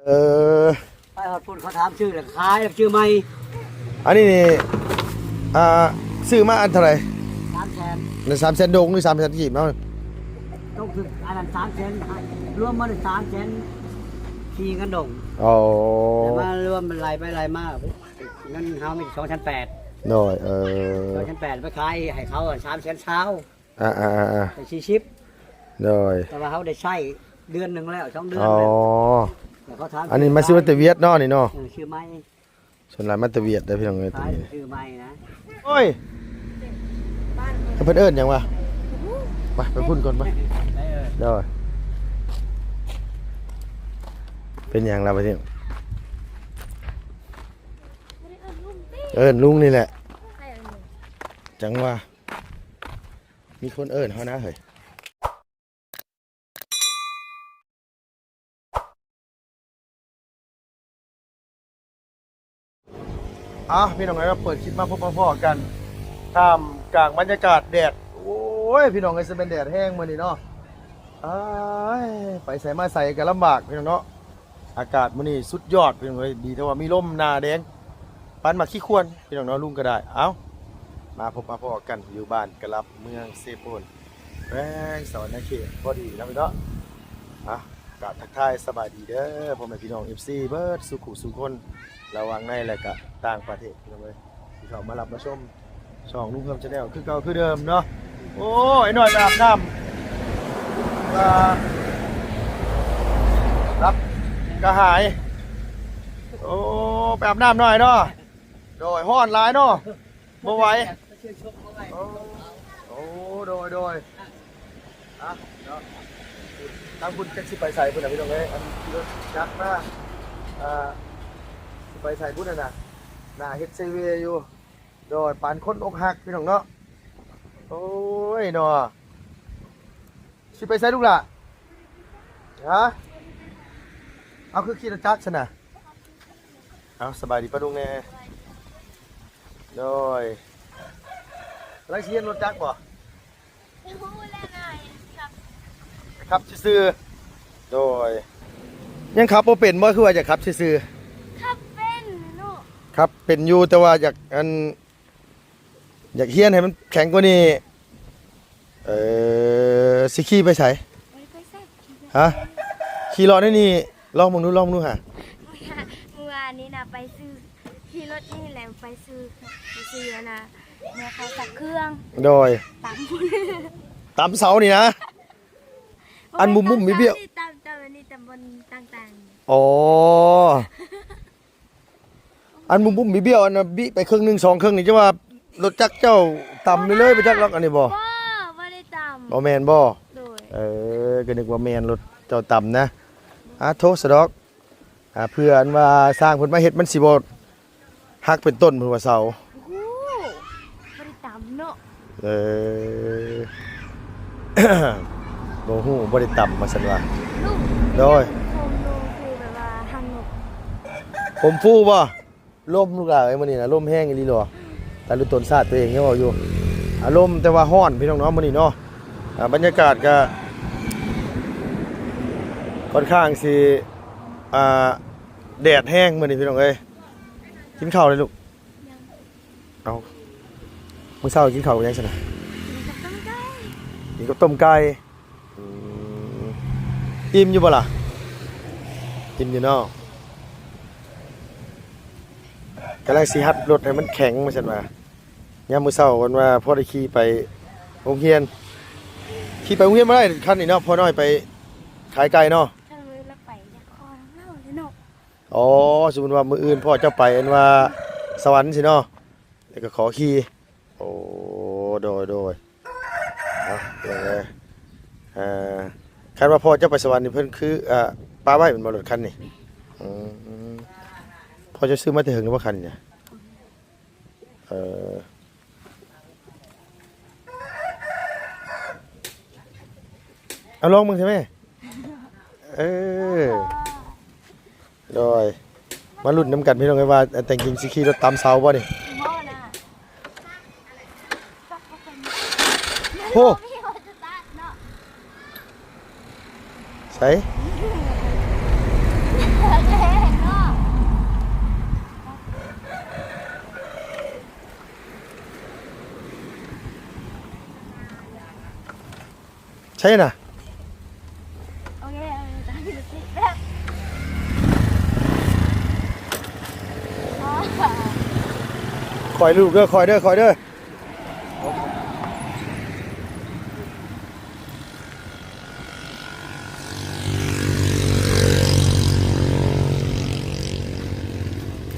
ເອີ ໄປຮອດພຸ້ນເຂົາຖາມຊື່ແລ້ວຂາຍຊື່ໃໝ່. ອັນນີ້ນີ້ ອ່າ ຊື້ມາອັນເທົ່າໃດ? ສາມແສນ ສາມແສນດົງ ຫຼື ສາມແສນກີບເນາະ? ຕົກຄືອັນນັ້ນສາມແສນ ລວມໝົດສາມແສນສີ່ເງິນດົງ. ອໍ ແຕ່ມາລວມໄລ່ໄປໄລ່ມາ ເງິນເຮົາມີສອງແສນແປດ. ໂດຍ ເອີ ສອງແສນແປດ ໄປຂາຍໃຫ້ເຂົາສາມແສນຊາວ. ອ່າໆໆໆ ໄປສີ່ສິບ. ໂດຍ ແຕ່ວ່າເຮົາໄດ້ໃຊ້ເດືອນໜຶ່ງແລ້ວ ສອງເດືອນ ອໍ ແລ້ວ ແລ້ວເຂົາຖາມ ອັນນີ້ມາຊື້ມາແຕ່ຫວຽດເນາະນີ້ເນາະ? ເອີ ຊື້ໃໝ່. ສ່ວນຫຼາຍມາແຕ່ຫວຽດເດີພີ່ນ້ອງເອີຍ ຂາຍຊື້ໃໝ່ນະ. ໂອ້ຍ ເພິ່ນເອີ້ນຫຍັງວະ? ໄປ ໄປພຸ້ນກ່ອນໄປ. ເອີ ໂດຍ ເປັນຫຍັງລະບັດນີ້? ເອີ້ນລຸງນີ້ແຫຼະ. ຈັ່ງວ່າ ມີຄົນເອີ້ນເຮົານະເຮີ້ຍ. ອ່ະ ພີ່ນ້ອງເອີຍ ມາເປີດຄລິບມາພົບມາພໍ້ກັນ ທ່າມກາງບັນຍາກາດແດດ. ໂອ້ຍ ພີ່ນ້ອງເອີຍ ຊິແມ່ນແດດແຮງມື້ນີ້ເນາະ. ອ້າຍ ໄປໃສມາໃສກໍລຳບາກ ພີ່ນ້ອງເນາະ. ອາກາດມື້ນີ້ສຸດຍອດ ພີ່ນ້ອງເອີຍ ດີແຕ່ວ່າມີລົມໜ້າແດງ ປານໝາກຂີ້ຄວນ ພີ່ນ້ອງເນາະ. ລຸງກໍໄດ້ ເອົ້າ ມາພົບມາພໍ້ກັນຢູ່ບ້ານກະລັບ ເມືອງເຊໂປນ ແຂວງສະຫວັນນະເຂດ ພໍດີເນາະພີ່ເນາະ. ອ່ະ ກາບທັກທາຍສະບາຍດີເດີ ພໍ່ແມ່ພີ່ນ້ອງ ເອັຟຊີ ເບິດສູ່ຄູ່ສູ່ຄົນ ລະຫວ່າງໃນ ແລະ ກະຕ່າງປະເທດ ພີ່ນ້ອງເອີຍ ທີ່ເຂົ້າມາຮັບມາຊົມ ຊ່ອງລຸງເພີ່ມ Channel ຄືເກົ່າຄືເດີມເນາະ. ໂອ້ ໄອ້ນ້ອຍໄປອາບນ້ຳ ວ່າ ຮັບກະຫາຍ. ໂອ້ ໄປອາບນ້ຳໜ້ອຍເນາະ. ໂດຍ ຮ້ອນຫຼາຍເນາະ ບໍ່ໄຫວ. ໂອ້ ໂອ້ ໂດຍ ໂດຍ ອ່ະ ເນາະ ທາງພຸ້ນຈັກຊິໄປໃສພຸ້ນນະ ພີ່ນ້ອງເອີຍ. ອັນຂີ່ລົດຈັກມາ ອ່າ ຊິໄປໃສພຸ້ນນະ ໜ້າເຮັດເຊເວຢູ່. ໂດຍ ປານຄົນອົກຫັກ ພີ່ນ້ອງເນາະ. ໂອ້ຍເນາະ ຊິໄປໃສລູກຫຼ້າ? ຮະ ເອົາ ຄືຂີ່ລົດຈັກຊັ້ນນະ? ເອົາ ສະບາຍດີປ້າລຸງແດ່. ໂດຍ ກຳລັງຊິຮຽນລົດຈັກບໍ່? ຮູ້ແລ້ວນາຍ ຂັບ ຂັບຊື່ໆ. ໂດຍ ຍັງຂັບບໍ່ເປັນບໍ່? ຄືວ່າຢາກຂັບຊື່ໆ. ຂັບເປັນເນາະ. ຂັບເປັນຢູ່ ແຕ່ວ່າຢາກ ອັນ ຢາກຮຽນໃຫ້ມັນແຂງກວ່ານີ້. ເອີ ຊິຂີ່ໄປໃສ? ບໍ່ໄດ້ໄປໃສ. ຮະ? ຂີ່ເລາະໃນນີ້ ລອງເບິ່ງດູ ລອງເບິ່ງດູຫາ. ມື້ວານນີ້ນະ ໄປຊື້ ຂີ່ລົດນີ້ແຫຼະ ໄປຊື້ ໄປຊື້ອັນນະ ແມ່ຄ້າຊັກເຄື່ອງ. ໂດຍ ຕຳ ຕຳເສົານີ້ນະ. ອັນບຸ້ມໆ ມີບ້ຽວ ຕຳ ຕຳອັນນີ້ ຕຳບ່ອນຕ່າງໆ. ອໍ ອັນບຸ້ມໆ ມີບ້ຽວ ອັນນະ ບິໄປເຄິ່ງໜຶ່ງ ສອງເຄິ່ງນີ້ ຈະວ່າລົດຈັກເຈົ້າຕຳໄປເລີຍ ບໍ່ຈັກດອກ ອັນນີ້ບໍ່? ບໍ່ ບໍ່ໄດ້ຕຳ. ບໍ່ແມ່ນບໍ່? ໂດຍ ເອີ ກໍນຶກວ່າແມ່ນລົດເຈົ້າຕຳນະ. ອາ ໂທສະດອກ ອາ ເພື່ອອັນວ່າຊ່າງເພິ່ນມາເຮັດ ມັນຊິບໍ່ຫັກເປັນຕົ້ນ ເພິ່ນວ່າເສົາ. ໂອ້ ບໍ່ໄດ້ຕຳເນາະ. ເອີ ບໍ່ຮູ້ ບໍ່ໄດ້ຕຳວ່າຊັ້ນວ່າ. ໂດຍ ໂຮມລູຄືແບບວ່າຮັງນົກ ໂຮມຟູບໍ່? ລົມລູກຫຼານເອີຍ ມື້ນີ້ນະ ລົມແຮງອີ່ຫຼີຫຼໍ. ຕາລຸຕົນຊາດຕົວເອງຍັງເວົ້າຢູ່ ອາລົມແຕ່ວ່າຮ້ອນ ພີ່ນ້ອງເນາະ ມື້ນີ້ເນາະ. ອາ ບັນຍາກາດກະຄ່ອນຂ້າງຊິ ອ່າ ແດດແຮງມື້ນີ້ ພີ່ນ້ອງເອີຍ. ກິນເຂົ້າແລ້ວລູກ? ເອົ້າ ມື້ເຊົ້າກິນເຂົ້າກັບຫຍັງຊັ້ນນະ? ກິນກັບຕົ້ມໄກ່. ກິນກັບຕົ້ມໄກ່. ອືມ ອີ່ມຢູ່ບໍ່ລະ? ອີ່ມຢູ່ເນາະ. ກຳລັງຊິຮັດລົດໃຫ້ມັນແຂງວ່າຊັ້ນວ່າ. ຍາມມື້ເຊົ້າເພິ່ນວ່າພໍໄດ້ຂີ່ໄປໂຮງຮຽນ ຂີ່ໄປໂຮງຮຽນບໍ່ໄດ້ຄັນນີ້ເນາະ ພໍ່ນ້ອຍໄປຂາຍໄກ່ເນາະ. ຄັນມື້ລາວໄປຢາກຂໍນຳລາວເລີຍເນາະ. ອໍ ສົມມຸດວ່າມື້ອື່ນພໍ່ເຈົ້າໄປອັນວ່າສະຫວັນຊີ້ເນາະ ແລ້ວກໍຂໍຂີ່. ໂອ້ ໂດຍ ໂດຍ ເອົາ ເປັນຫຍັງເອີຍ ເອີ ຄັນວ່າພໍ່ເຈົ້າໄປສະຫວັນນີ້ເພິ່ນຄື ອ່າ ປະໄວ້ແມ່ນບໍ່ລົດຄັນນີ້? ອືມ ພໍ່ເຈົ້າຊື້ມາແຕ່ເຫິງແລ້ວບໍ່ຄັນນີ້ນະ? ເອີ ເອົາລອງເບິ່ງໃຊ່ໄໝ? ເອີ ໂດຍ ມາລຸ້ນນຳກັນພີ່ນ້ອງເອີຍວ່າ ແຕ່ງຈິງຊິຂີ່ລົດຕຳເສົາບໍ່ນີ້? ບໍ່ນະ ໂຫ ບໍ່ມີຫົວສະຕາດເນາະ. ໃສ? ເອີ ນະ ຄ່ອຍລູກເດີ ຄ່ອຍເດີ ຄ່ອຍເດີ.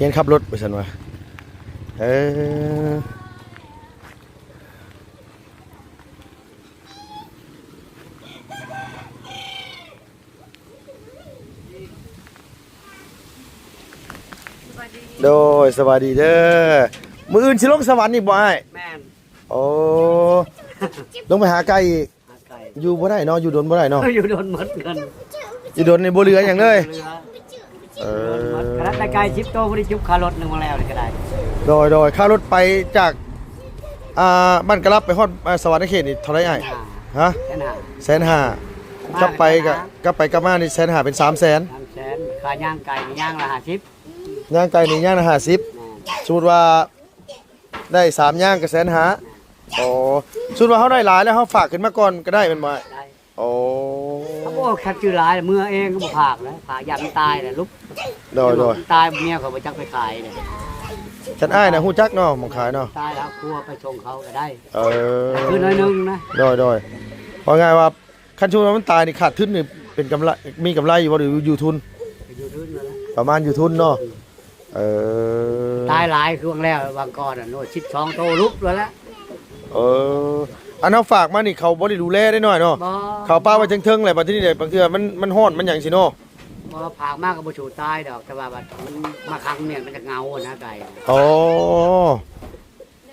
ຮຽນຂັບລົດວ່າຊັ້ນວ່າ ເອີ. ໂດຍ ສະບາຍດີເດີ. ມື້ອື່ນຊິລົງສະຫວັນອີກບໍ່ອ້າຍ? ແມ່ນ. ໂອ້ ລົງໄປຫາໄກ່ອີກ. ຫາໄກ່ ຢູ່ບໍ່ໄດ້ເນາະ ຢູ່ດົນບໍ່ໄດ້ເນາະ. ຢູ່ດົນໝົດເງິນ ຢູ່ດົນນີ້ບໍ່ເຫຼືອຫຍັງເລີຍ. ເຫຼືອ ເອີ ຂະໜາດໄດ້ໄກ່ສິບໂຕ ບໍ່ໄດ້ຈຸບຄ່າລົດໜຶ່ງມາແລ້ວນີ້ກໍໄດ້. ໂດຍ ໂດຍ ຄ່າລົດໄປຈາກ ອ່າ ບ້ານກະລັບໄປຮອດ ອ່າ ສະຫວັນນະເຂດນີ້ເທົ່າໃດອ້າຍ? ຫ້າ ຮະ? ແສນຫ້າ ແສນຫ້າ. ມາ ກັບໄປກໍ ກັບໄປກັບມານີ້ແສນຫ້າ ເປັນສາມແສນ. ສາມແສນ ຄ່າຍ່າງໄກ່ນີ້ຍ່າງລະຫ້າສິບ. ຍ່າງໄກ່ນີ້ຍ່າງລະຫ້າສິບ. ແມ່ນ. ສົມມຸດວ່າໄດ້ສາມຍ່າງກໍແສນຫ້າ. ແມ່ນ. ອໍ ສົມມຸດວ່າເຮົາໄດ້ຫຼາຍແລ້ວ ເຮົາຝາກຂຶ້ນມາກ່ອນກໍໄດ້ແມ່ນບໍ່ອ້າຍ? ໄດ້. ໂອ້ ຄັນບໍ່ ຄັນຊື້ຫຼາຍເມືອເອງກໍບໍ່ຝາກແລ້ວ ຝາກຢ້ານມັນຕາຍແລ້ວລຸກ. ໂດຍ ໂດຍ ຕາຍເມຍຂ້ອຍບໍ່ຈັກໄປຂາຍເດ້. ຄັນອ້າຍນະຮູ້ຈັກເນາະ ໝ່ອງຂາຍເນາະ. ຕາຍແລ້ວຄົວໄປສົ່ງເຂົາກໍໄດ້. ເອີ ຄືໜ້ອຍໜຶ່ງນະ. ໂດຍ ໂດຍ ເວົ້າງ່າຍວ່າ ຄັນສົມມຸດວ່າມັນຕາຍນີ້ ຂາດທຶນນີ້ເປັນກຳໄລ ມີກຳໄລຢູ່ບໍ່ ຫຼືຢູ່ທຶນ? ຢູ່ທຶນນັ້ນແຫຼະ ປະມານຢູ່ທຶນເນາະ. ເອີ ຕາຍຫຼາຍຄືຫວ່າງແລ້ວ ຫວ່າງກ່ອນນະ ໂອ້ຍ ສິບສອງໂຕລຸກແລ້ວແຫຼະ. ເອີ ອັນເຮົາຝາກມານີ້ເຂົາບໍ່ໄດ້ດູແລເດ້ນ້ອຍເນາະ. ບໍ່ ເຂົາປະໄວ້ເທິງໆແຫຼະ ບັດທີນີ້ແຫຼະ ບາງເທື່ອມັນ ມັນຮ້ອນມັນຫຍັງຊີ້ເນາະ. ບໍ່ ຝາກມາກໍບໍ່ສູ້ຕາຍດອກ ແຕ່ວ່າບັດມັນມາຂັງມ້ຽນ ມັນຈະເຫງົານະໄກ່. ອໍ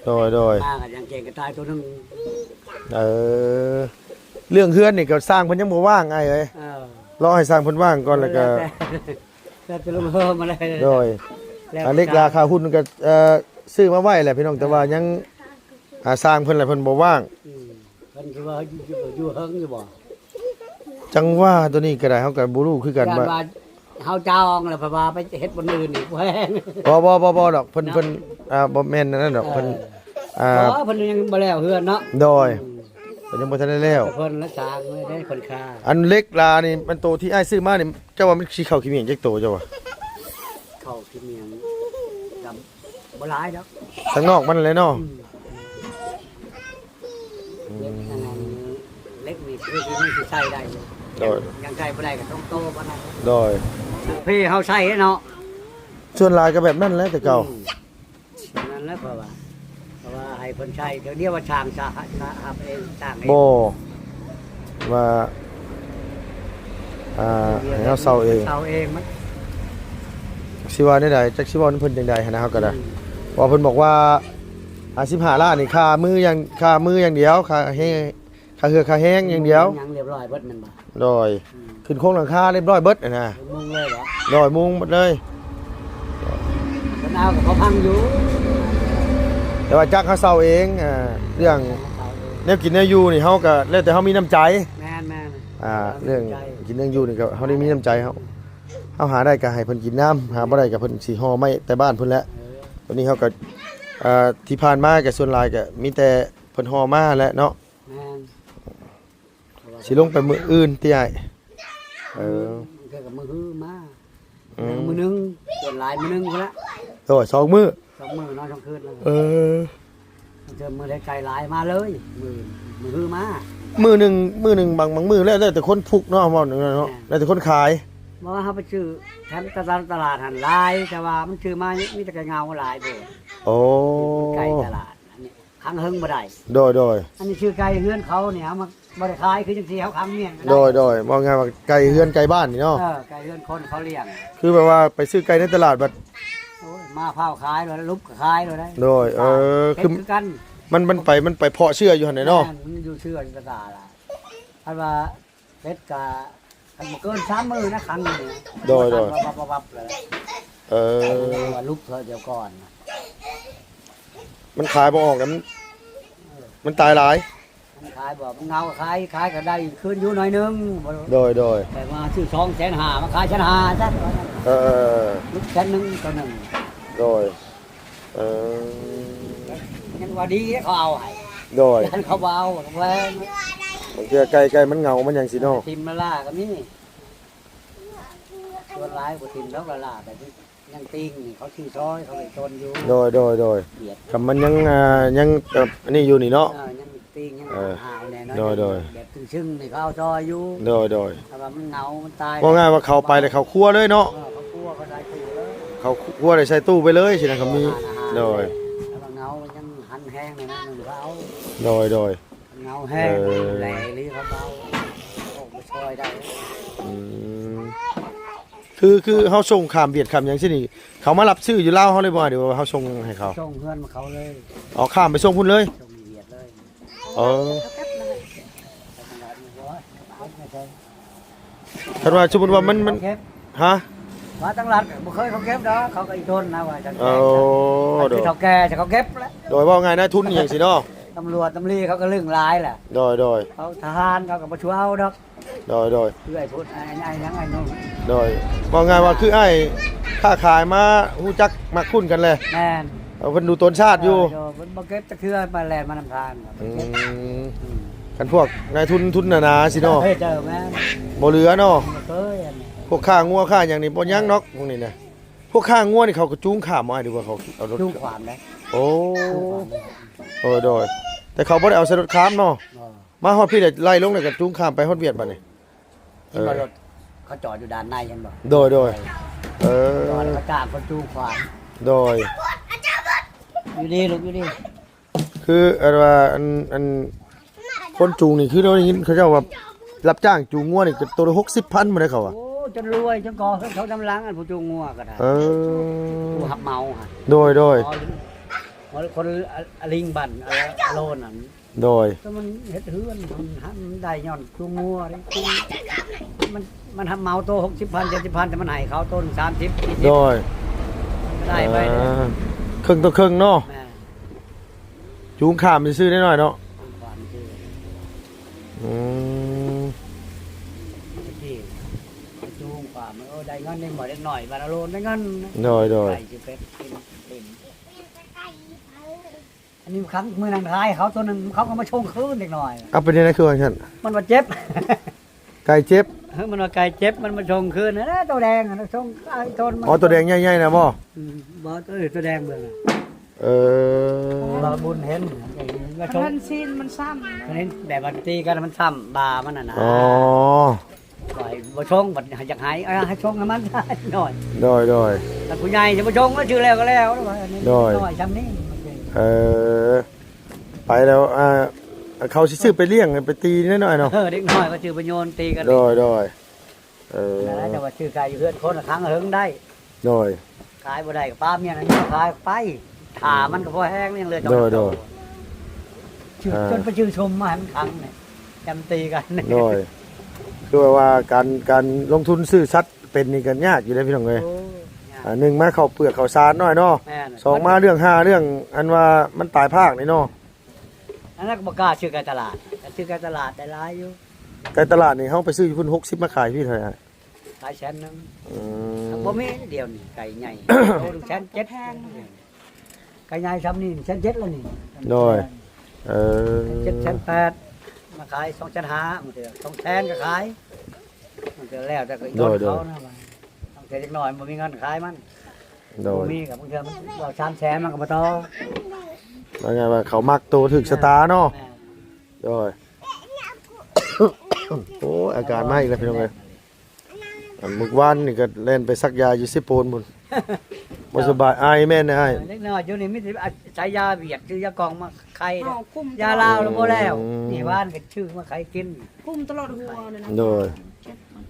ໂດຍ ໂດຍ ມາກໍຍັງເກັ່ງກະຕ່າຍໂຕໜຶ່ງ. ເອີ ເລື່ອງເຮືອນນີ້ກໍຊ່າງເພິ່ນຍັງບໍ່ວ່າງອ້າຍເອີຍ. ເອີ ລໍໃຫ້ຊ່າງເພິ່ນວ່າງກ່ອນ ແລ້ວກໍ ແລ້ວແຕ່ ແລ້ວແຕ່ລົງເຮີມາເລີຍ. ໂດຍ ແລ້ວ ອ່າ ເຫຼັກລາຄາຮຸ່ນກໍ ເອີ ຊື້ມາໄວ້ແຫຼະພີ່ນ້ອງ ແຕ່ວ່າຍັງ ອ່າ ຊ່າງເພິ່ນແຫຼະ ເພິ່ນບໍ່ວ່າງ. ອືມ ເພິ່ນຄືວ່າຢູ່ ຢູ່ເຫິງຢູ່ບໍ່? ຈັ່ງວ່າໂຕນີ້ກໍໄດ້ ເຮົາກໍບໍ່ຮູ້ຄືກັນວ່າ ຢ້ານວ່າເຮົາຈອງແລ້ວ ເພິ່ນວ່າໄປເຮັດບ່ອນອື່ນອີກ ບໍ່ແຮງ. ບໍ່ ບໍ່ ບໍ່ ບໍ່ດອກ ເພິ່ນ ເນາະ ເພິ່ນ ອ່າ ບໍ່ແມ່ນອັນນັ້ນດອກ. ເອີ ເພິ່ນ ອ່າ ເອີ ເພິ່ນຍັງບໍ່ແລ້ວເຮືອນເນາະ. ໂດຍ ອືມ ເພິ່ນຍັງບໍ່ທັນໄດ້ແລ້ວ. ແຕ່ເພິ່ນລະສ້າງໄວ້ໄດ້ ເພິ່ນຄ່າ. ອັນເຫຼັກລານີ້ ມັນໂຕທີ່ອ້າຍຊື້ມານີ້ ເຈົ້າວ່າມັນຊິເຂົ້າຂີ້ໝ້ຽງຈັກໂຕເຈົ້າວ່າ? ເຂົ້າຂີ້ໝ້ຽງກໍບໍ່ຫຼາຍດອກ ທາງນອກມັນແຫຼະເນາະ. ອືມ ອືມ ເຫຼັກອັນນັ້ນ ເຫຼັກນີ້ຄືຊິ ມັນຊິໃຊ້ໄດ້. ໂດຍ ຍັງໃຊ້ບໍ່ໄດ້ກໍຕ້ອງໂຕປານນັ້ນ. ໂດຍ ເພເຮົາໃຊ້ເນາະ. ສ່ວນຫຼາຍກໍແບບນັ້ນແຫຼະແຕ່ເກົ່າ. ອືມ ນັ້ນແຫຼະ ເພາະວ່າ ເພາະວ່າໃຫ້ເພິ່ນໃຊ້ ດຽວວ່າຊ່າງ ສະ ສະ ຮັບເອງ ສ້າງເອງ. ບໍ່ ວ່າ ອ່າ ໃຫ້ເຮົາເຊົ່າເອງ ເຊົ່າເອງມັນ ຊິວ່າແນວໃດ ຈັກຊິເວົ້ານຳເພິ່ນຈັ່ງໃດຫັ້ນນະ ເຮົາກໍໄດ້. ອືມ ເພາະວ່າເພິ່ນບອກວ່າ ອ່າ ສິບຫ້າລ້ານນີ້ ຄ່າມື້ຢ່າງ ຄ່າມື້ຢ່າງດຽວ ຄ່າແຮງ ຄ່າເຮືອຄ່າແຮງຢ່າງດຽວ. ຍັງລຽບຮ້ອຍເບິດແມ່ນບໍ່? ໂດຍ ອືມ ຂຶ້ນໂຄງຫຼັງຄາລຽບຮ້ອຍເບິດຫັ້ນນະ. ມຸງເລີຍບໍ່? ໂດຍ ມຸງໝົດເລີຍ. ເພິ່ນເອົາກໍພໍພັງຢູ່ ແຕ່ວ່າຈັກເຮົາເຊົ່າເອງ. ອ່າ ເລື່ອງແນວກິນແນວຢູ່ນີ້ ເຮົາກໍແລ້ວແຕ່ເຮົາມີນ້ຳໃຈ. ແມ່ນໆ ອ່າ ເລື່ອງກິນເລື່ອງຢູ່ນີ້ກໍເຮົາໄດ້ມີນ້ຳໃຈ ເຮົາ ເຮົາຫາໄດ້ກໍໃຫ້ເພິ່ນກິນນຳ ຫາບໍ່ໄດ້ກໍເພິ່ນຊິຫໍ່ໄມ້ແຕ່ບ້ານພຸ້ນແຫຼະ. ເອີ ຕອນນີ້ເຮົາກໍ ອ່າ ທີ່ຜ່ານມາກໍສ່ວນຫຼາຍກໍມີແຕ່ເພິ່ນຫໍ່ມາແຫຼະເນາະ. ແມ່ນ ຊິລົງໄປມື້ອື່ນຕິອ້າຍ? ເອີ ບາງເທື່ອກໍມື້ຮືມາ. ອືມ ມື້ໜຶ່ງ ສ່ວນຫຼາຍມື້ໜຶ່ງພຸ້ນລະ. ໂດຍ ສອງມື້ ສອງມື້ນອນສອງຄືນ. ເອີ ບາງເທື່ອມື້ໃດໄກ່ຫຼາຍມາເລີຍ ມື້ ມື້ຮືມາ. ມື້ໜຶ່ງ ມື້ໜຶ່ງ ບາງ ບາງມື້ແລ້ວ ແລ້ວແຕ່ຄົນຜຸກເນາະ ເວົ້າເນາະ. ແມ່ນ ແລ້ວແຕ່ຄົນຂາຍ. ບໍ່ວ່າເຮົາໄປຊື້ແຖມຕະຫຼາດ ຕະຫຼາດຫັ້ນຫຼາຍ ແຕ່ວ່າມັນຊື້ມາມີແຕ່ໄກ່ເຫງົາຫຼາຍໂພດ. ໂອ້ ໄກ່ຕະຫຼາດອັນນີ້ ຂັງເຫິງບໍ່ໄດ້. ໂດຍ ໂດຍ ອັນນີ້ຊື່ໄກ່ເຮືອນເຂົານີ້ ເຮົາມາບໍ່ໄດ້ຂາຍ ຄືຈັ່ງຊີ້ເຮົາຂັງມ້ຽນກໍໄດ້. ໂດຍ ໂດຍ ເວົ້າງ່າຍວ່າໄກ່ເຮືອນໄກ່ບ້ານນີ້ເນາະ. ເອີ ໄກ່ເຮືອນຄົນເຂົາລ້ຽງ ຄືແບບວ່າໄປຊື້ໄກ່ໃນຕະຫຼາດບັດ ໂອ້ຍ ມາພ້າວຂາຍແລ້ວ ລຸບກໍຂາຍແລ້ວໄດ໋. ໂດຍ ເອີ ຄື ຄືກັນ ມັນ ມັນໄປ ມັນໄປເພາະເຊື້ອຢູ່ຫັ້ນແຫຼະເນາະ. ແມ່ນ ມັນຢູ່ເຊື້ອຢູ່ຕະຫຼາດລະ ຄັນວ່າ ເປັດກະ ຄັນບໍ່ເກີນສາມມື້ນະ ຂັງຢູ່ນີ້. ໂດຍ ໂດຍ ວັບໆໆໆ ເລີຍ. ເອີ ເອີ້ນວ່າລຸກເທື່ອດຽວກ່ອນ. ມັນຂາຍບໍ່ອອກນະ ມັນ ມັນຕາຍຫຼາຍ. ມັນຂາຍບໍ່ ມັນເຫງົາຂາຍ ຂາຍກໍໄດ້ຄືນຢູ່ໜ້ອຍໜຶ່ງ. ໂດຍ ໂດຍ ແຕ່ວ່າຊື້ສອງແສນຫ້າ ມາຂາຍແສນຫ້າຊະ. ເອີ ລຸກແສນໜຶ່ງໂຕໜຶ່ງ. ໂດຍ ເອີ ຍັງວ່າດີເດ້ ເຂົາເອົາໃຫ້. ໂດຍ ຄັນເຂົາບໍ່ເອົາ ແພງ. ບາງເທື່ອໄກ່ ໄກ່ມັນເຫງົາ ມັນຫຍັງຊີ້ເນາະ. ຖິ້ມລະຫຼ້າກໍມີ. ສ່ວນຫຼາຍບໍ່ຖິ້ມດອກລະຫຼ້າ ແບບນີ້ຍັງຕີງນີ້ ເຂົາຊື້ຊອຍ ເຂົາເລີຍຊົນຢູ່. ໂດຍ ໂດຍ ໂດຍ. ກຽດ ຄັນມັນຍັງ ອ່າ ຍັງ ເອີ ອັນນີ້ຢູ່ນີ້ເນາະ. ເອີ ຍັງຕີງ ຍັງ ເອີ ຫາວແນ່ນອນ. ໂດຍ ໂດຍ. ແບບຊຶ້ງໆນີ້ ເຂົາເອົາຊອຍຢູ່. ໂດຍ ໂດຍ. ຖ້າວ່າມັນເຫງົາ ມັນຕາຍ ເວົ້າງ່າຍວ່າເຂົ້າໄປແລ້ວເຂົ້າຄົວເລີຍເນາະ. ເອີ ເຂົ້າຄົວ ເຂົາໃສ່ຕູ້ເລີຍ ເຂົ້າຄົວໄດ້ໃສ່ຕູ້ໄປເລີຍຊີ້ນະ ກໍມີ. ໂດຍ. ຖ້າວ່າເຫງົາ ມັນຍັງຫັນແຮງແນ່ນອນ ເຂົາເອົາ. ໂດຍ ໂດຍ. ເຫງົາແຮງ ເອີ ແຫຼະອີ່ຫຼີ ເຂົາເອົາອອກມາຊ່ອຍໄດ້. ອືມ ຄື ຄືເຮົາສົ່ງຂ້າມຫວຽດຂ້າມຫຍັງຊີ້ນີ້ ເຂົາມາຮັບຊື້ຢູ່ລາວເຮົາເລີຍບໍ່ ຫຼືວ່າເຮົາສົ່ງໃຫ້ເຂົາ? ສົ່ງເຮືອນເຂົາເລີຍ. ອໍ ຂ້າມໄປສົ່ງພຸ້ນເລີຍ? ສົ່ງຫວຽດເລີຍ. ເອີ ເຂົາເກັບມາໃຫ້. ຄັນວ່າສົມມຸດວ່າມັນ ມັນ ເຂົາເກັບ. ຮະ? ມາຕັ້ງລັດບໍ່ເຄີຍເຂົາເກັບດອກ ເຂົາກໍອີ່ທົນນະວ່າຊັ້ນ. ໂອ້ ໂດຍ. ເຖົ້າແກ່ເຂົາເກັບແຫຼະ. ໂດຍ ເວົ້າງ່າຍນາຍທຶນອີ່ຫຍັງຊີ້ເນາະ. ຕຳຫຼວດຕຳລີເຂົາກໍລຶ້ງຫຼາຍແຫຼະ. ໂດຍ ໂດຍ. ເຂົາທະຫານເຂົາກໍບໍ່ຊວນເອົາດອກ. ໂດຍ ໂດຍ. ຄືອ້າຍພຸດ ອ້າຍ ອ້າຍຫຍັງ ອ້າຍໜຸ່ມ. ໂດຍ. ເວົ້າງ່າຍວ່າຄືອ້າຍຄ້າຂາຍມາຮູ້ຈັກມັກຄຸ້ນກັນແຫຼະ. ແມ່ນ. ເອົາ ເພິ່ນດູຕົນຊາດຢູ່. ໂດຍ ໂດຍ. ເພິ່ນບໍ່ເກັບຈັກເທື່ອ ມາແລ່ນມານຳທາງ. ອືມ ອືມ ຄັນພວກນາຍທຶນ ທຶນໜາໆຊີ້ເນາະ. ເອີ ເຈົ້າ ແມ່ນ. ບໍ່ເຫຼືອເນາະ. ບໍ່ເຄີຍອັນນີ້ ພວກຄ້າງົວຄ້າຫຍັງນີ້ບໍ່ຍັງດອກ ພວກນີ້ນະ. ພວກຄ້າງົວນີ້ເຂົາກໍຈູງຂ້າມບໍ່ ຫຼືວ່າເຂົາເອົາລົດ? ຈູງຂ້າມເດ້. ໂອ້ ຈູງຂ້າມເດ້. ໂດຍ ໂດຍ. ແຕ່ເຂົາບໍ່ໄດ້ເອົາໃສ່ລົດຂ້າມເນາະ. ບໍ່. ມາຮອດພີ້ແລ້ວໄລ່ລົງ ແລ້ວກໍຈູງຂ້າມໄປຮອດຫວຽດບັດນີ້. ເຫັນບໍ່ ເອີ ລົດເຂົາຈອດຢູ່ດ້ານໃນ ເຫັນບໍ່? ໂດຍ ໂດຍ. ເອີ ເຂົາຈ້າງຄົນຈູງຂວາງ. ໂດຍ. ຢູ່ດີລູກ ຢູ່ດີ. ຄືອັນວ່າ ອັນ ອັນ ຄົນຈູງນີ້ ຄືເຮົາໄດ້ຍິນເຂົາເຈົ້າວ່າ ຮັບຈ້າງຈູງງົວນີ້ ໂຕລະຫົກສິບພັນພຸ້ນເດ້ເຂົາວ່າ. ໂອ້ ຈົນລວຍ ຈົນກໍ່ເຮືອນເຂົານຳຫຼັງ ອັນຜູ້ຈູງງົວກໍໄດ້. ເອີ ຜູ້ຮັບເໝົາຫັ້ນ. ໂດຍ ໂດຍ. ອໍ ຄົນອາລິງບ້ານອາໂລນນັ້ນ. ໂດຍ. ກໍມັນເຮັດເຮືອນ ມັນ ມັນໄດ້ຍ້ອນຈູງງົວເດ້. ມັນ ມັນຮັບເໝົາໂຕຫົກສິບພັນ ເຈັດສິບພັນ ແຕ່ມັນໃຫ້ເຂົາໂຕໜຶ່ງສາມສິບ ສີ່ສິບ. ໂດຍ. ໄດ້ໄປເດ້. ເອີ ເຄິ່ງຕໍ່ເຄິ່ງເນາະ. ແມ່ນ. ຈູງຂ້າມຊື່ໆ ນ້ອຍໆ ເນາະ. ຈູງຂ້າມຊື່. ອືມ ຕະກີ້ຈູງຂ້າມ ເອີ ໄດ້ເງິນ ເດັກນ້ອຍ ເດັກນ້ອຍບ້ານອາໂລນໄດ້ເງິນ. ໂດຍ ໂດຍ. ໄກ່ຊິເປັດກິນ ເຕັມ. ອັນນີ້ຄັ້ງມື້ນັ້ນຂາຍເຂົາໂຕໜຶ່ງ ເຂົາກໍມາຊົງຄືນເດັກນ້ອຍ. ເອົາ ເປັນຈັ່ງໃດຄືວ່າຊັ້ນ? ມັນວ່າເຈັບ. ໄກ່ເຈັບ. ເອີ ມັນວ່າໄກ່ເຈັບ ມັນມາຊົງຄືນຫັ້ນແຫຼະ ໂຕແດງຫັ້ນນະ ຊົງໄອ້ໂຕນມັນ. ອໍ ໂຕແດງໃຫຍ່ໆ ນະບໍ່? ອືມ ບໍ່ ເອີ ໂຕແດງເບິ່ງ. ເອີ ບໍ່ບຸນເຫັນ ມາຊົງ ມັນຊີ້ນມັນຊ້ຳ ມັນເຫັນແບບວ່າຕີກັນມັນຊ້ຳບ່າມັນຫັ້ນນະ. ອໍ ບໍ່ຊົງ ບັດຢາກໃຫ້ ເອີ ໃຫ້ຊົງໃຫ້ມັນໜ້ອຍ. ໂດຍ ໂດຍ. ແຕ່ຜູ້ໃຫຍ່ຈະບໍ່ຊົງ ແລ້ວຊື່ແລ້ວກໍແລ້ວ. ໂດຍ. ນ້ອຍຊ່ຳນີ້. ເອີ ໄປແລ້ວ ອ່າ ເຂົາຊິຊື້ໄປລ້ຽງໄປຕີນ້ອຍໆ ເນາະ. ເອີ ເດັກນ້ອຍກໍຊື້ໄປໂຍນຕີກັນ. ໂດຍ ໂດຍ. ເອີ ແຕ່ວ່າຊື້ໄກ່ຢູ່ເຮືອນຄົນ ຂັງເຖິງໄດ້. ໂດຍ. ຂາຍບໍ່ໄດ້ກໍປາເມຍນັ້ນຂາຍໄປ ຖ້າມັນກໍພໍແຮງ ຍັງເຫຼືອສອງໂຕ. ໂດຍ ໂດຍ. ຊື່ ອ່າ ຈົນໄປຊື້ຊົມມາໃຫ້ມັນຂັງນີ້ ຈຳຕີກັນ. ໂດຍ. ຄືວ່າການ ການລົງທຶນຊື້ສັດເປັນນີ້ກໍຍາກຢູ່ເດ້ພີ່ນ້ອງເອີຍ. ໂອ້ ຍາກ. ອ່າ ໜຶ່ງມາເຂົ້າເປືອກເຂົ້າສານນ້ອຍເນາະ. ແມ່ນ. ສອງມາເລື່ອງຫາເລື່ອງອັນວ່າມັນຕາຍພາກນີ້ເນາະ. ອັນນັ້ນກໍບໍ່ກ້າຊື້ໄກ່ຕະຫຼາດ ຖ້າຊື້ໄກ່ຕະຫຼາດໄດ້ຫຼາຍຢູ່. ໄກ່ຕະຫຼາດນີ້ເຮົາໄປຊື້ຢູ່ພຸ້ນຫົກສິບ ມາຂາຍຢູ່ພີ້ເທົ່າໃດ? ຂາຍແສນໜຶ່ງ. ອືມ. ບໍ່ມີດຽວນີ້ໄກ່ໃຫຍ່ ໂຕໜຶ່ງແສນເຈັດ. ໄກ່ໃຫຍ່ຊ່ຳນີ້ແສນເຈັດແລ້ວນີ້. ໂດຍ. ເອີ ແສນເຈັດ ແສນແປດ ມາຂາຍສອງແສນຫ້າ ບາງເທື່ອສອງແສນກໍຂາຍ. ມັນກໍແລ້ວແຕ່ກໍອີ່ ໂດຍ ໂດຍ ເຂົານະ ບາງເທື່ອເດັກນ້ອຍບໍ່ມີເງິນຂາຍມັນ. ໂດຍ. ບໍ່ມີກໍບາງເທື່ອມັນເວົ້າສາມແສນມັນກໍບໍ່ຕໍ່. ວ່າໄງວ່າເຂົາມັກໂຕຖືກຊະຕາເນາະ. ແມ່ນ. ໂດຍ. ໂອ້ຍ ອາການມາອີກແລ້ວພີ່ນ້ອງເອີຍ. ອັນມື້ວານນີ້ກໍແລ່ນໄປສັກຢາຢູ່ເຊໂປນພຸ້ນ. ບໍ່ສະບາຍ ໄອແມ່ນໄອ. ເດັກນ້ອຍຢູ່ນີ້ມີແຕ່ອາໄສຢາຫວຽດ ຊື້ຢາກ່ອງມາໄຄ. ຢາລາວລະບໍ່ແລ້ວ. ອືມ. ນີ້ວານກໍຊື້ມາໄຄກິນ ກຸມຕະຫຼອດຫົວນັ້ນນະ. ໂດຍ.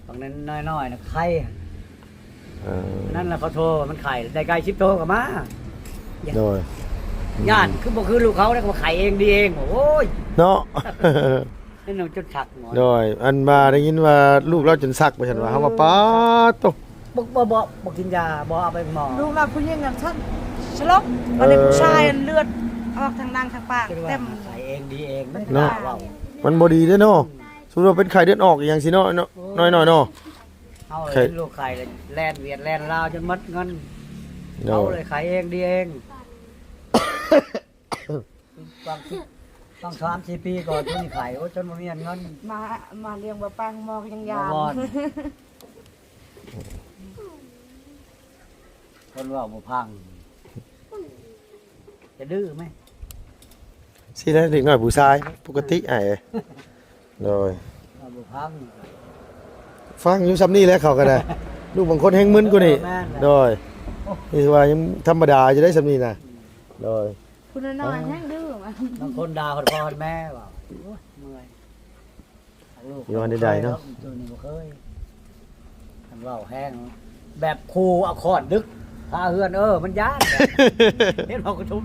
ບາງນັ້ນນ້ອຍໆນະໄຄ. ເອີ ນັ້ນລະເຂົາໂທມັນໄຄ ໄດ້ໄກ່ສິບໂຕກໍມາ. ໂດຍ. ຢ້ານ ອືມ ຄືບໍ່ຄືລູກເຂົາ ແລ້ວກໍມາໄຄເອງດີເອງ. ໂອ້ຍ ເນາະ. ເຫັນແລ້ວຈົນສັກ. ໂດຍ. ອັນວ່າໄດ້ຍິນວ່າລູກລາວຈົນສັກວ່າຊັ້ນວ່າ ເອີ ເຮົາວ່າປາດໂຕ ບໍ່ ບໍ່ ບໍ່ ບໍ່ກິນຢາ ບໍ່ເອົາໄປໝໍ. ລູກລາວຜູ້ຍິງນັ້ນຊັ້ນສະຫຼົບ. ເອີ ບາດນີ້ຜູ້ຊາຍເລືອດອອກທາງໜັງທາງປາກເຕັມ. ໄຄເອງດີເອງ. ເນາະ. ມັນບໍ່ດີເດ້ເນາະ. ສົມມຸດວ່າເປັນໄຂ້ເລືອດອອກອີ່ຫຍັງຊີ້ເນາະ ເນາະ. ໂອ້ຍ ນ້ອຍໆເນາະ. ເຮົາເຫັນລູກໄຂ້ແລ່ນຫວຽດແລ່ນລາວຈົນໝົດເງິນ. ໂດຍ. ເຮົາເລີຍໄຂ້ເອງດີເອງ. ຄວາມຄິດ ຕັ້ງສາມສີ່ປີກ່ອນ ຈົນໄຂ້ ໂອ້ ຈົນບໍ່ມີເງິນ ມາ ມາລ້ຽງບໍ່ປັງ ໝໍກໍຍັງຢ້ານ ບໍ່ວອນ ຄົນເວົ້າບໍ່ຟັງ ຈະດື້ໄໝ? ຊີ້ແຫຼະ ເດັກນ້ອຍຜູ້ຊາຍ ປົກກະຕິອ້າຍເອີຍ. ໂດຍ ເວົ້າບໍ່ຟັງ ຟັງຢູ່ສ່ຳນີ້ແຫຼະ ເຂົາກໍໄດ້ ລູກບາງຄົນແຮ່ງມຶນກວ່ານີ້. ເອີ ແມ່ນແຫຼະ ໂດຍ ໂອ້ ນີ້ຖືວ່າຍັງທຳມະດາຢູ່ເດ້ສ່ຳນີ້ນະ. ໂດຍ ຜູ້ນ້ອຍໆແຮ່ງດື້ ບາງຄົນດ່າຮອດພໍ່ຮອດແມ່ວ່າ ໂອ້ຍ ເມື່ອຍ ຢູ່ໃດໆເນາະ ໂຕນີ້ບໍ່ເຄີຍ ຄັນເວົ້າແຮງ ແບບຂູ່ເອົາຄ້ອນດຶກ ພາເຮືອນ ເອີ ມັນຢ້ານ ເຫັນເວົ້າກະທຸມ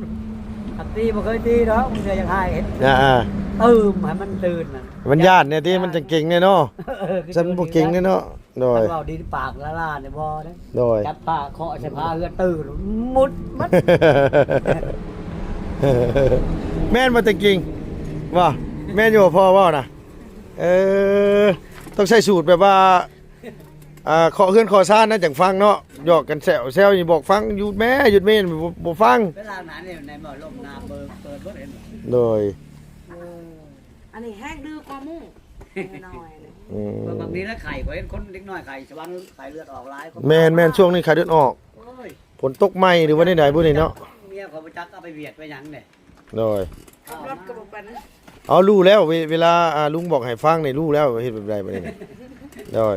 ຄັນຕີບໍ່ເຄີຍຕີດອກ ມັນກໍຢາກໃຫ້ ອ່າໆ ຕື່ມໃຫ້ມັນຕື່ນນະ ມັນຢ້ານແດ່ຕິ ມັນຈັ່ງເກັ່ງແດ່ເນາະ. ເອີ ຊັ້ນບໍ່ເກັ່ງແດ່ເນາະ. ໂດຍ ຄັນເວົ້າດີປາກລ້າໆນີ້ບໍ່ເດ້. ໂດຍ ຈັບຜ້າເຄາະໃສ່ຝາເຮືອນ ຕື່ນໝົດໝົດ. ແມ່ນບໍ່ຕະກິງ ບໍ່ ແມ່ນຢູ່ບໍ່ພໍ່ເວົ້ານະ? ເອີ ຕ້ອງໃຊ້ສູດແບບວ່າ ອ່າ ເຄາະເຮືອນເຄາະຊານນະ ຈັ່ງຟັງເນາະ ຫຍອກກັນແຊວໆ ນີ້ບອກຟັງ ຢຸດແມ້ ຢຸດແມ້ ບໍ່ ບໍ່ຟັງ. ເວລານັ້ນນີ້ ໃນໝໍລົມນ້ຳເປີດ ເປີດເບິດເຫັນບໍ່? ໂດຍ ເອີ ອັນນີ້ແຮງດື້ກວ່າໝູ່ ນ້ອຍໆ ອືມ ບາງທີລະໄຂ້ ຂ້ອຍເຫັນຄົນເດັກນ້ອຍໄຂ້ ສະຫວັນໄຂ້ເລືອດອອກຫຼາຍ. ແມ່ນໆ ຊ່ວງນີ້ໄຂ້ເລືອດອອກ ໂອ້ຍ ຝົນຕົກໃໝ່ ຫຼືວ່າແນວໃດບໍ່ນີ້ເນາະ. ເມຍຂ້ອຍບໍ່ຈັກເອົາໄປວຽດໄປຫຍັງເດ້. ໂດຍ ຂັບລົດກໍບໍ່ເປັນ. ເອົາ ຮູ້ແລ້ວ ເວ ເວລາ ອ່າ ລຸງບອກໃຫ້ຟັງນີ້ ຮູ້ແລ້ວເຮັດແບບໃດບັດນີ້. ໂດຍ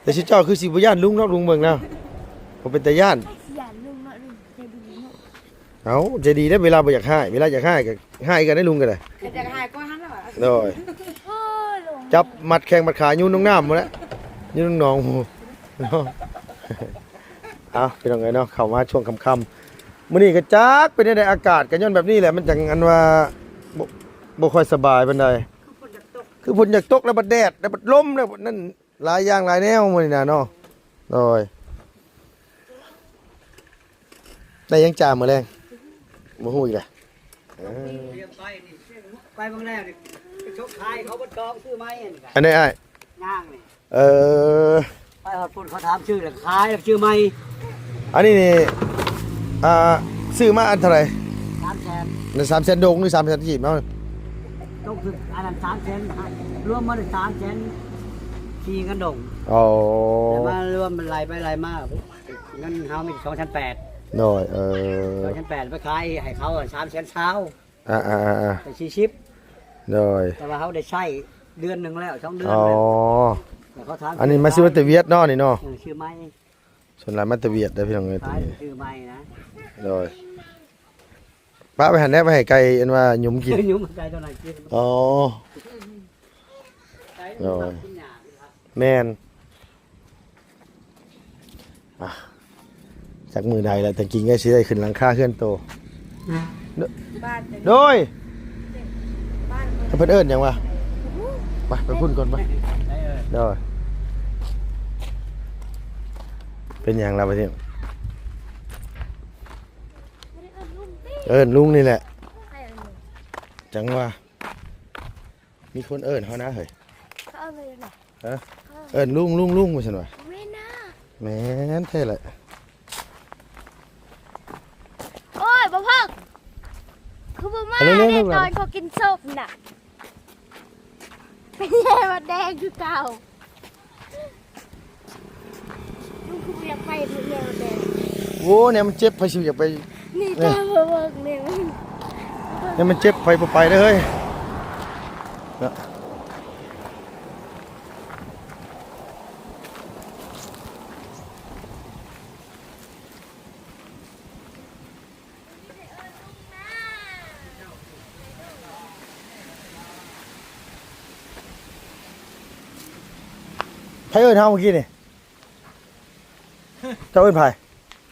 ແຕ່ຊິເຈົ້າຄືຊິບໍ່ຢ້ານລຸງເນາະ ລຸງເບິ່ງແລ້ວບໍ່ເປັນຕາຢ້ານ. ຢ້ານລຸງເນາະ ລຸງໃຈດີເນາະ. ເອົ້າ ໃຈດີເດ້ ເວລາບໍ່ຢາກຮ້າຍ ເວລາຢາກຮ້າຍກໍຮ້າຍກັນໄດ້ ລຸງກໍໄດ້ ກໍຢາກຮ້າຍກວ່າຫັ້ນແຫຼະ. ໂດຍ ໂອ້ຍ ລຸງ ຈັບມັດແຂ້ງມັດຂາ ໂຍນລົງນ້ຳພຸ້ນແຫຼະ ໂຍນລົງໜອງພຸ້ນ. ເອົ້າ ພີ່ນ້ອງເອີຍເນາະ ເຂົ້າມາຊ່ວງຄ່ຳໆ ມື້ນີ້ກໍຈັກເປັນແນວໃດ ອາກາດກໍຍ້ອນແບບນີ້ແຫຼະ ມັນຈັ່ງອັນວ່າ ບໍ່ ບໍ່ຄ່ອຍສະບາຍປານໃດ ຄືຝົນຢາກຕົກ ຄືຝົນຢາກຕົກ ແລ້ວບັດແດດ ແລ້ວບັດລົມ ແລ້ວບັດນັ້ນ ຫຼາຍຢ່າງຫຼາຍແນວມື້ນີ້ນະເນາະ. ໂດຍ ໄດ້ຫຍັງຈ້າມື້ແລງ ບໍ່ຮູ້ອີກລະ. ເອີ ໄປນີ້ ໄປບາງແລ້ວນີ້ ໄປຊົກຂາຍເຂົາບໍ່ຈອງ ຊື້ໃໝ່. ອັນໃດອ້າຍ? ຍ່າງນີ້ ເອີ ໄປຮອດພຸ້ນເຂົາຖາມຊື້ແລ້ວຂາຍ ຊື້ໃໝ່. ອັນນີ້ນີ້ ອ່າ ຊື້ມາອັນເທົ່າໃດ? ສາມແສນ ສາມແສນດົງ ຫຼື ສາມແສນກີບເນາະ? ຕົກຄືອັນນັ້ນສາມແສນ ລວມໝົດສາມແສນສີ່ ເງິນດົງ. ອໍ ແຕ່ມາລວມມັນໄລ່ໄປໄລ່ມາ ເງິນເຮົາມີສອງແສນແປດ. ໂດຍ ເອີ ສອງແສນແປດ ໄປຂາຍໃຫ້ເຂົາສາມແສນຊາວ. ອ່າໆໆໆ ໄປສີ່ສິບ. ໂດຍ ແຕ່ວ່າເຮົາໄດ້ໃຊ້ເດືອນໜຶ່ງແລ້ວ ສອງເດືອນ. ອໍ ແລ້ວເຂົາຖາມ ອັນນີ້ມາຊື້ມາແຕ່ຫວຽດເນາະ ນີ້ເນາະ. ເອີ ຊື້ໃໝ່ ສ່ວນຫຼາຍມາແຕ່ຫວຽດເດີພີ່ນ້ອງເອີຍ ໂຕນີ້ ຊື້ໃໝ່ນະ. ໂດຍ ປະໄວ້ຫັ້ນແຫຼະ ໄວ້ໃຫ້ໄກ່ອັນວ່າຫຍຸມກິນ ຫຍຸມໃຫ້ໄກ່ຕົວນັ້ນກິນ. ອໍ ໂດຍ ແມ່ນ. ອ່ະ ຈັກມື້ໃດລະ ຕາກິງກໍຊິໄດ້ຂຶ້ນຫຼັງຄາເຮືອນໂຕ. ໂດຍ ເພິ່ນເອີ້ນຫຍັງວະ? ໄປ ໄປພຸ້ນກ່ອນໄປ. ໂດຍ ເປັນຫຍັງລະບັດນີ້? ເອີ້ນລຸງນີ້ແຫຼະ ຈັ່ງວ່າ ມີຄົນເອີ້ນເຮົານະເຮີ້ຍ. ເຂົາເອີ້ນວ່າຈັ່ງໃດ? ຮະ? ເອີ້ນລຸງ ລຸງ ລຸງ ວ່າຊັ້ນວ່າ. ແມ່ນນະ. ແມ່ນແທ້ແຫຼະ. ໂອ້ຍ ບໍ່ເພິ່ງ ຄືບໍ່ມາແດ່ຕອນເຂົາກິນສົບນະ. ເປັນແຍ່ມາແດງຄືເກົ່າ. ມັນຄືບໍ່ຢາກໄປເທື່ອແລ້ວແຕ່ ໂອ້ ແນວມັນເຈັບ ໃຜຊິຢາກໄປ? ນີ້ ເອີ ຕາບໍ່ເບິ່ງແນວມັນ ແນວມັນເຈັບ ໃຜບໍ່ໄປເດີເຮີ້ຍ. ໃຜເອີ້ນເຮົາເມື່ອກີ້ນີ້? ເຈົ້າເອີ້ນໃຜ?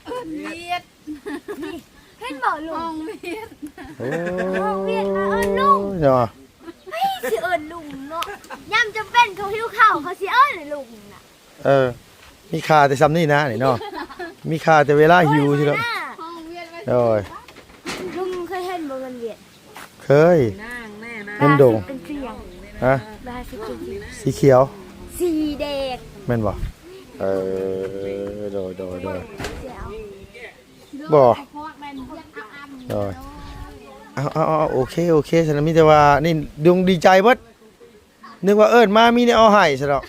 ເອີ້ນຫວຽດ. ເຫັນບໍ່ລຸງ? ຮ້ອງຫວຽດ. ໂອ້ ຮ້ອງຫວຽດມາເອີ້ນລຸງເນາະ. ເຮີ້ຍ ຊິເອີ້ນລຸງເນາະ ຍາມຈຳເປັນເຂົາຫິວເຂົ້າ ເຂົາຊິເອີ້ນລຸງນະ. ເອີ ມີຄ່າແຕ່ຊ່ຳນີ້ນະນີ້ເນາະ ມີຄ່າແຕ່ເວລາຫິວຊິເນາະ. ໂອ້ຍ ລຸງເຄີຍເຫັນບໍ່ເງິນຫວຽດ? ເຄີຍ. ເງິນດົງ. ເປັນສີຫຍັງ? ຮະ? ລາວຊິເປັນສີ ສີຂຽວ ສີແດງ ແມ່ນບໍ່? ເອີ ໂດຍ ໂດຍ ໂດຍ. ບໍ່ ໂດຍ. ເອົາໆໆ ໂອເຄ ໂອເຄ ຊັ້ນນະ ມີແຕ່ວ່ານີ້ ດົງດີໃຈເບິດ ນຶກວ່າເອີ້ນມາມີແນວເອົາໃຫ້ຊັ້ນດອກ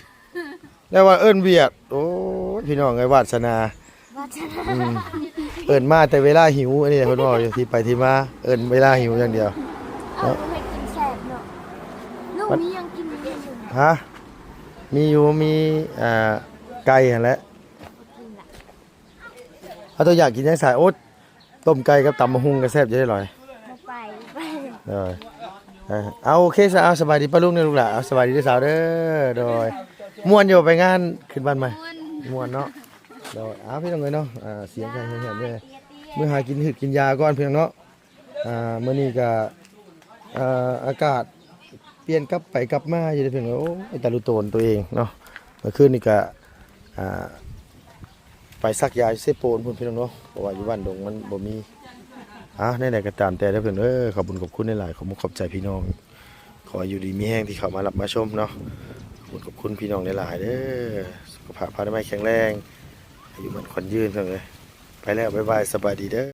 ແລ້ວວ່າເອີ້ນວຽກ. ໂອ້ຍ ພີ່ນ້ອງເອີຍ ວາດສະໜາ ວາດສະໜາ ອືມ ເອີ້ນມາແຕ່ເວລາຫິວ ອັນນີ້ເພິ່ນເວົ້າຢູ່ ທີ່ໄປທີ່ມາ ເອີ້ນເວລາຫິວຢ່າງດຽວ ເອົາ ເນາະ ເຮັດກິນແຊບເນາະ. ລູກມີຫຍັງກິນຢູ່? ຮະ? ມີຢູ່ ມີ ອ່າ ໄກ່ຫັ້ນແຫຼະ. ເອົາ ຕົວຢາກກິນຫຍັງສາຍ? ໂອ້ ຕົ້ມໄກ່ກັບຕຳບັກຫຸ່ງກໍແຊບຢູ່ເດ້ລອຍ. ບໍ່ໄປ ບໍ່ໄປ. ເອີ ເອົາ ໂອເຄຊະ ເອົາ ສະບາຍດີປ້າລຸງເດີລູກຫຼາ ເອົາ ສະບາຍດີເດີສາວເດີ. ໂດຍ ມ່ວນຢູ່ໄປງານຂຶ້ນບ້ານໃໝ່? ມ່ວນ ມ່ວນເນາະ. ໂດຍ ເອົາ ພີ່ນ້ອງເອີຍເນາະ ອ່າ ສຽງໃສ່ແຮງໆເດີ ເມືອຫາກິນຫືດກິນຢາກ່ອນ ພີ່ນ້ອງເນາະ. ອ່າ ມື້ນີ້ກະ ອ່າ ອາກາດປ່ຽນກັບໄປກັບມາຢູ່ເດ້ພີ່ນ້ອງ. ໂອ້ຍ ຕາລຸໂຕນຕົວເອງເນາະ. ເມື່ອຄືນນີ້ກະ ອ່າ ໄປສັກຢາຢູ່ເຊໂປນພຸ້ນ ພີ່ນ້ອງເນາະ ເພາະວ່າຢູ່ບ້ານດົງມັນບໍ່ມີ. ອ່າ ແນວໃດກໍຕາມແຕ່ເດີພີ່ນ້ອງເອີຍ ຂອບຄຸນຂອບຄຸນຫຼາຍໆ ຂອບມຸກຂອບໃຈພີ່ນ້ອງ. ຂໍໃຫ້ຢູ່ດີມີແຮງທີ່ເຂົ້າມາຮັບມາຊົມເນາະ. ຂອບຄຸນຂອບຄຸນພີ່ນ້ອງຫຼາຍໆເດີ. ສຸຂະພາບພານາໄມແຂງແຮງ ອາຍຸໝັ້ນຂວັນຍືນ ພີ່ນ້ອງເອີຍ. ໄປແລ້ວ ບາຍບາຍ ສະບາຍດີເດີ.